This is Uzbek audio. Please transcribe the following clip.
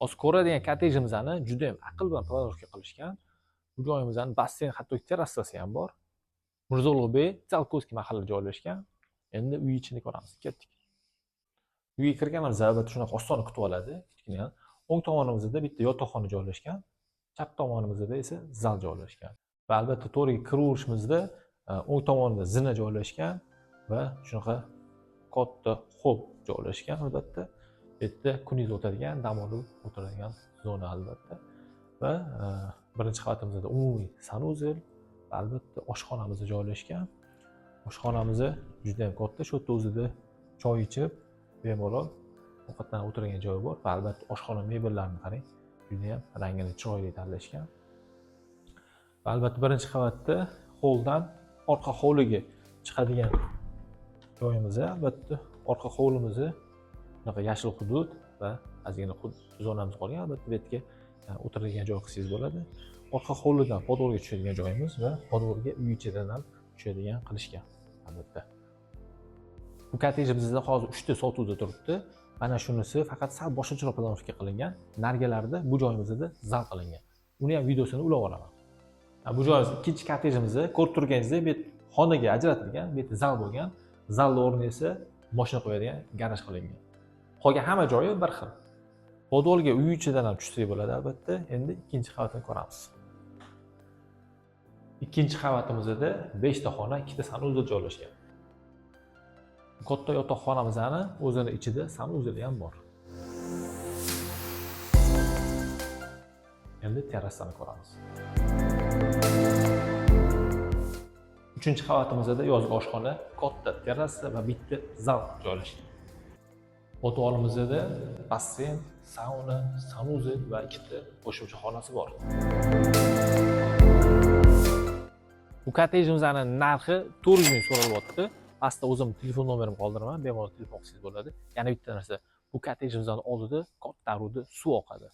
Hozir ko'radigan kottejimizni juda ham aql bilan планировка qilishgan. Bu joyimizni basseyn, hatto terrasasi ham bor. Mirzo Ulug'bek Tsiolkovskiy mahallada joylashgan. Endi uy ichini ko'ramiz. Ketdik. Uyga kirganimizda albatta shunaqa ostona kutib oladi. Kichkina. O'ng tomonimizda bitta yotoqxona joylashgan, chap tomonimizda esa zal joylashgan. Va albatta to'riga kiraverishimizda o'ng tomonda zina joylashgan va shunaqa katta xoll joylashgan albatta. Bu yerda kuningiz o'tadigan, dam olib o'tiradigan zona albatta. Va birinchi qavatimizda umumiy санузел va albatta oshxonamiz joylashgan. Oshxonamiz juda ham katta. Shu yerda o'zida choy ichib, bemalol ovqatlanib o'tirgan joyi bor va albatta oshxona mebellarini qarang, juda ham rangini chiroyli tanlashgan. Va albatta birinchi qavatda holldan orqa hovliga chiqadigan joyimiz, albatta orqa hovlimiz bunaqa yashil hudud va ozgina zonamiz qolgan. Albatta bu yerga o'tiradigan joy qilsangiz bo'ladi. Orqa hovlidan подвал ga tushadigan joyimiz va подвал ga uy ichidan ham tushadigan qilishgan albatta. Bu kottejimizda hozir 3 ta sotuvda turibdi. Mana shunisi faqat sal boshqacharoq планировка qilingan. Narigilarida bu joyimizda zal qilingan. Uni ham videosini ulab olaman. Bu joyimiz ikkinchi kottejimizda ko'rib turganingizdek, bu yer xonaga ajratilgan, bu yerda zal bo'lgan. Zalni o'rni esa moshina qo'yadigan garaj qilingan. Qolgan hamma joyi bir xil. Подвал ga uy ichidan ham tushsak bo'ladi albatta. Endi ikkinchi qavatini ko'ramiz. Ikkinchi qavatimizda 5 ta xona, 2 ta санузел joylashgan. Katta yotoqxonamizni o'zini ichida санузел i ham bor. Endi terrasani ko'ramiz. Uchinchi qavatimizda yozgi oshxona, katta terrasa va bitta zal joylashgan. Подвал imizda basseyn, sauna, санузел va ikkita qo'shimcha xonasi bor. Bu kottejimizning narxi 400 ming so'ralyapti. Pastda o'zim telefon nomerimni qoldiraman, bemalol telefon qilsangiz bo'ladi. Yana bitta narsa, bu kottejimizning oldida katta aruvda suv oqadi.